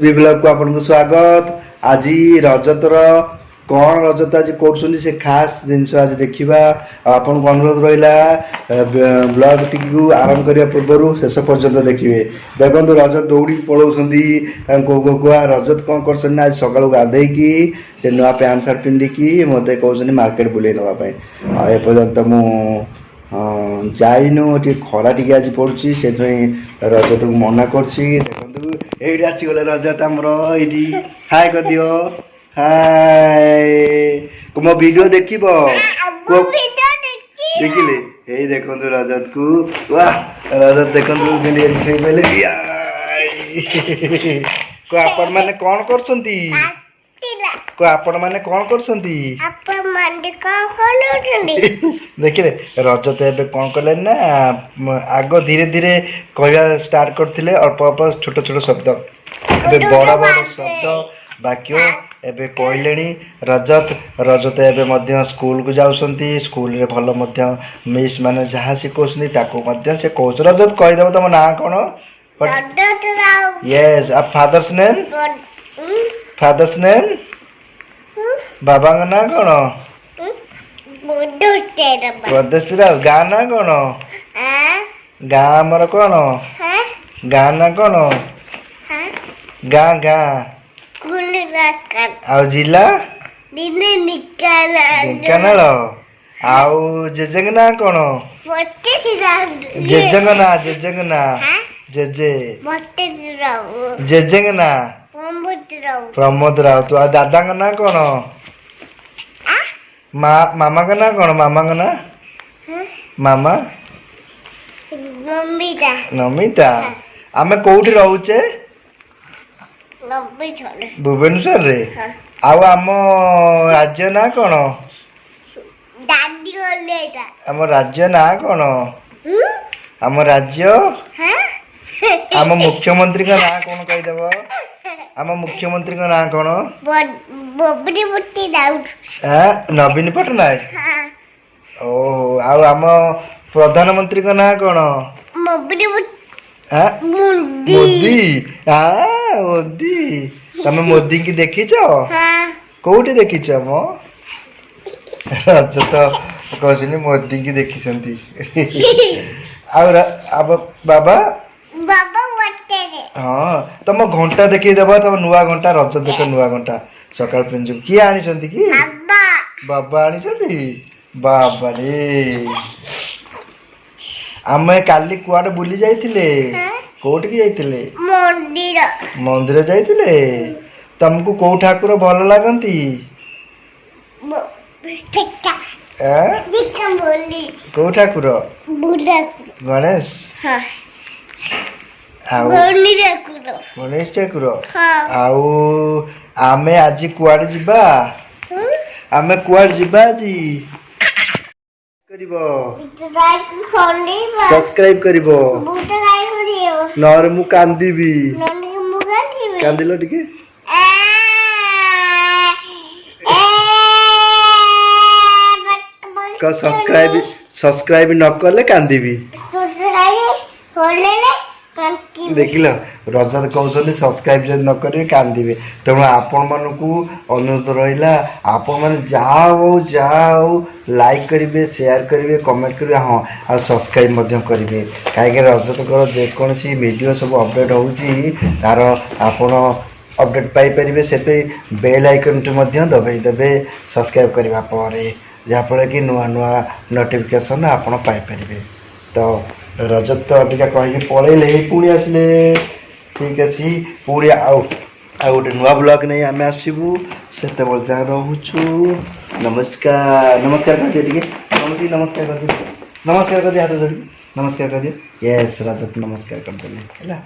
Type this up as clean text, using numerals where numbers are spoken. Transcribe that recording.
ବ୍ଲଗକୁ ଆପଣଙ୍କୁ ସ୍ୱାଗତ। ଆଜି ରଜତର କ'ଣ, ରଜତ ଆଜି କରୁଛନ୍ତି, ସେ ଖାସ୍ ଜିନିଷ ଆଜି ଦେଖିବା। ଆଉ ଆପଣଙ୍କୁ ଅନୁରୋଧ ରହିଲା, ବ୍ଲଗଟିକୁ ଆରମ୍ଭ କରିବା ପୂର୍ବରୁ ଶେଷ ପର୍ଯ୍ୟନ୍ତ ଦେଖିବେ। ଦେଖନ୍ତୁ, ରଜତ ଦୌଡ଼ିକି ପଳାଉଛନ୍ତି ତାଙ୍କୁ କୁହ କୁହା। ରଜତ କ'ଣ କରୁଛନ୍ତି ନା, ଆଜି ସକାଳୁ ଗାଧେଇକି ସେ ନୂଆ ପ୍ୟାଣ୍ଟ ସାର୍ଟ ପିନ୍ଧିକି ମୋତେ କହୁଛନ୍ତି ମାର୍କେଟ ବୁଲେଇ ନେବା ପାଇଁ। ଆଉ ଏପର୍ଯ୍ୟନ୍ତ ମୁଁ ଯାଇନୁ। ଟିକେ ଖରା ଟିକେ ଆଜି ପଡ଼ୁଛି, ସେଥିପାଇଁ ରଜତକୁ ମନା କରୁଛି। ଦେଖନ୍ତୁ, ଏଇଠି ଆସିଗଲେ ରଜତ ଆମର। ଏଇଠି ହାଏ କରିଦିଅ, ହାଏ। ମୋ ଭିଡ଼ିଓ ଦେଖିବ କୁହ। ଦେଖିଲେ, ଏଇ ଦେଖନ୍ତୁ ରଜତକୁ। ୱାହ, ରଜତ ଦେଖନ୍ତୁ କେମିତି ଏଠି ଶୋଇପଡ଼ିଲେ। କୁହ, ଆପଣ ମାନେ କ'ଣ କରୁଛନ୍ତି? କୁହ, ଆପଣ ମାନେ କ'ଣ କରୁଛନ୍ତି? ଆପଣ କଣ କରୁଛନ୍ତି? ଦେଖିଲେ, ରଜତ ଏବେ କ'ଣ କଲେ ନା, ଆଗ ଧୀରେ ଧୀରେ କହିବା ଷ୍ଟାର୍ଟ କରିଥିଲେ, ଅଳ୍ପ ଅଳ୍ପ ଛୋଟ ଛୋଟ ଶବ୍ଦ। ଏବେ ବଡ଼ ବଡ଼ ଶବ୍ଦ, ବାକ୍ୟ ଏବେ କହିଲେଣି ରଜତ। ରଜତ ଏବେ ମଧ୍ୟ ସ୍କୁଲକୁ ଯାଉଛନ୍ତି। ସ୍କୁଲରେ ଭଲ ମଧ୍ୟ ମିସ୍ ମାନେ ଯାହା ଶିଖଉଛନ୍ତି, ତାକୁ ମଧ୍ୟ ସେ କହୁଛି। ରଜତ, କହିଦେବ ତମ ନାଁ କ'ଣ? ରଜତ ରାଉ। ୟେସ୍, ଆଉ ଫାଦର୍ସ ନେମ୍? Fathers name? ବାବାଙ୍କ ନାଁ କ'ଣ? ପ୍ରଦେଶ ରାଉ। ଗାଁ ନାଁ କ'ଣ? ଗାଁ ଆମର କ'ଣ? ଗାଁ ନାଁ କ'ଣ? ଗାଁ, ଗାଁ? ଆଉ ଜିଲ୍ଲା? ଢେଙ୍କାନାଳ। ଆଉ ଜେଜେଙ୍କ ନାଁ କ'ଣ? ଜେଜେଙ୍କ ନାଁ, ଜେଜେଙ୍କ ନାଁ, ଜେଜେ, ଜେଜେଙ୍କ ନାଁ? ପ୍ରମୋଦ ରାଉତ। ଆଉ ଦାଦାଙ୍କ ନାଁ କ'ଣ? ମା, ମାମାଙ୍କ ନାଁ କ'ଣ? ମାମାଙ୍କ ନାଁ, ମାମା? ନମିତା। ଆମେ କୋଉଠି ରହୁଛେ? ଭୁବନେଶ୍ୱରରେ। ଆଉ ଆମ ରାଜ୍ୟ ନାଁ କ'ଣ? ଆମ ରାଜ୍ୟ ନାଁ କ'ଣ? ଆମ ରାଜ୍ୟ, ଆମ ମୁଖ୍ୟମନ୍ତ୍ରୀଙ୍କ ନାଁ କ'ଣ କହିଦେବ? ଆମ ମୁଖ୍ୟମନ୍ତ୍ରୀଙ୍କ ନାଁ କ'ଣ? ଆଁ, ନବୀନ ପଟ୍ଟନାୟକ। ଓହୋ, ଆଉ ଆମ ପ୍ରଧାନମନ୍ତ୍ରୀଙ୍କ ନାଁ କ'ଣ? ଆଁ, ମୋଦି। ଆ, ମୋଦି। ତମେ ମୋଦିଙ୍କି ଦେଖିଛ? କୋଉଠି ଦେଖିଛ ମ? ରଜ ତ କହୁଛନ୍ତି ମୋଦିଙ୍କି ଦେଖିଛନ୍ତି। ଆଉ ଆମ ବାବା? ବାବା ୱାଟରେ। ହଁ, ତମ ଘଣ୍ଟା ଦେଖେଇଦବ, ତମ ନୂଆ ଘଣ୍ଟା। ରଜ ଦେଖ, ନୂଆ ଘଣ୍ଟା ସକାଳୁ ପିନ୍ଧୁ। କିଏ ଆଣିଛନ୍ତି କି? ବାବା। ବାବା ଆଣିଛନ୍ତି। ବାବାରେ, ଆମେ କାଲି କୁଆଡେ ବୁଲି ଯାଇଥିଲେ? କୋଉଠିକି ଯାଇଥିଲେ? ମନ୍ଦିର। ମନ୍ଦିର ଯାଇଥିଲେ। ତମକୁ କୋଉ ଠାକୁର ଭଲ ଲାଗନ୍ତି? ଆଁ? ବୋଲି। କୋଉ ଠାକୁର? ବୁଢା। ଗଣେଶ? ହଁ। ଆଉ? ଗଣି ଠାକୁର। ଗଣେଶ ଠାକୁର। ହଁ। ଆଉ ଆମେ ଆଜି କୁଆଡେ ଯିବା? ଆମେ କୁଆଡେ ଯିବା ଆଜି? କରିବ। ଖୋଲିବ। ସବସ୍କ୍ରାଇବ କରିବ। ବୁଟ ଗାଈ ଖୋଲିବ। ନହେଲେ ମୁଁ କାନ୍ଦିବି। ନହେଲେ ମୁଁ କାନ୍ଦିବି। କାନ୍ଦିଲ ଟିକେ। ଆ, ଏ, ସବସ୍କ୍ରାଇବ, ସବସ୍କ୍ରାଇବ ନ କଲେ କାନ୍ଦିବି। ସବସ୍କ୍ରାଇବ ଖୋଲିଲେ କାନ୍ଦିବି। ଦେଖିଲ, ରଜତ କହୁଛନ୍ତି ସବସ୍କ୍ରାଇବ ଯଦି ନ କରିବେ କାନ୍ଦିବେ। ତେଣୁ ଆପଣମାନଙ୍କୁ ଅନୁରୋଧ ରହିଲା, ଆପଣମାନେ ଯାହା ହଉ ଯାହା ହଉ, ଲାଇକ୍ କରିବେ, ସେୟାର କରିବେ, କମେଣ୍ଟ କରିବେ, ହଁ, ଆଉ ସବସ୍କ୍ରାଇବ ମଧ୍ୟ କରିବେ। କାହିଁକି ରଜତଙ୍କର ଯେକୌଣସି ଭିଡ଼ିଓ ସବୁ ଅପଡ଼େଟ୍ ହେଉଛି, ତାର ଆପଣ ଅପଡ଼େଟ୍ ପାଇପାରିବେ। ସେଥିପାଇଁ ବେଲ୍ ଆଇକନ୍ଟି ମଧ୍ୟ ଦବାଇ ଦେବେ ସବସ୍କ୍ରାଇବ କରିବା ପରେ, ଯାହାଫଳରେ କି ନୂଆ ନୂଆ ନୋଟିଫିକେସନ୍ ଆପଣ ପାଇପାରିବେ। ତ ରଜତ ତ ଅଧିକା କହିକି ପଳେଇଲେ, ପୁଣି ଆସିଲେ। ଠିକ୍ ଅଛି, ପୁଣି ଆଉ ଆଉ ଗୋଟେ ନୂଆ ବ୍ଲଗ୍ ନେଇ ଆମେ ଆସିବୁ। ସେତେବେଳେ ଯାହା ରହୁଛୁ। ନମସ୍କାର, ନମସ୍କାର କରିଦିଅ ଟିକେ। କ'ଣ କି ନମସ୍କାର କରିଦିଅ, ନମସ୍କାର କରିଦିଅ, ହାତ ଯୋଡ଼ିକି ନମସ୍କାର କରିଦିଅ। ୟେସ୍, ରଜତ ନମସ୍କାର କରିଦେଲେ। ହେଲା।